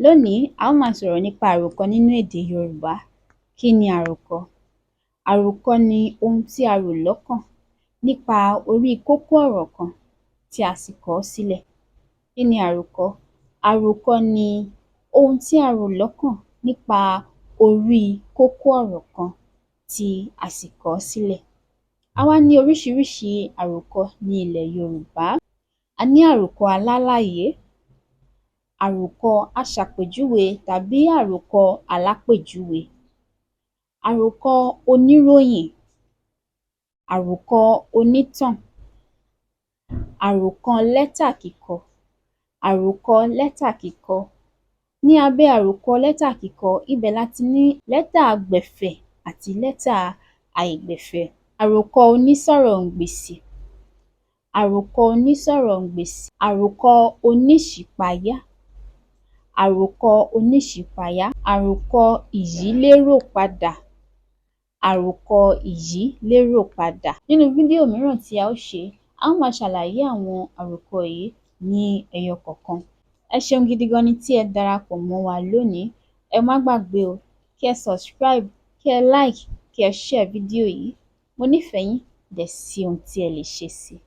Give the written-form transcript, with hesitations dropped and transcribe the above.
Lónìí, a ó máa sọ̀rọ̀ nípa àròkọ nínú èdè Yorùbá. Kí ni àròkọ? Àròkọ ni ohun tí a rò lọ́kàn nípa orí kókó ọ̀rọ̀ kan tí a sì kọ ọ́ sílẹ̀. Kí ni àròkọ? Àròkọ ni ohun tí a rò lọ́kàn nípa orí kókó ọ̀rọ̀ kan tí a sì kọ ọ́ sílẹ̀. A wá ní oríṣiríṣi àròkọ ní ilẹ̀ Yorùbá. A ní àròkọ alálàyé, àròkọ aṣàpèjúwe tàbí àròkọ alápèjúwe, àròkọ oníròyìn, àròkọ onítàn, àròkàn lẹ́tà kíkọ, àròkọ lẹ́tà kíkọ. Ní abẹ́ àròkọ lẹ́tà kíkọ, ibẹ̀ la ti ní lẹ́tà gbẹ̀fẹ̀ àti lẹ́tà àìgbẹ̀fẹ̀. Àròkọ onísọ̀rọ̀ǹgbèsì, àròkọ onísọ̀rọ̀ǹgbèsì, àròkọ oníṣípayá, àròkọ oníṣípayá, àròkọ ìyíléròpadà, àròkọ ìyíléròpadà. Nínú fídíò mìíràn tí a ó ṣe, a ó máa ṣàlàyé àwọn àròkọ yìí ní ẹyọ kọ̀ọ̀kan. Ẹ ṣeun gidi gan ni tí ẹ darapọ̀ mọ́ wa lónìí. Ẹ má gbàgbé o, kí ẹ subscribe, kí ẹ like, kí ẹ share fídíò yìí. Mo nífẹ̀ẹ́ yín, kò dẹ̀ sí ohun tí ẹ lè ṣe sí i.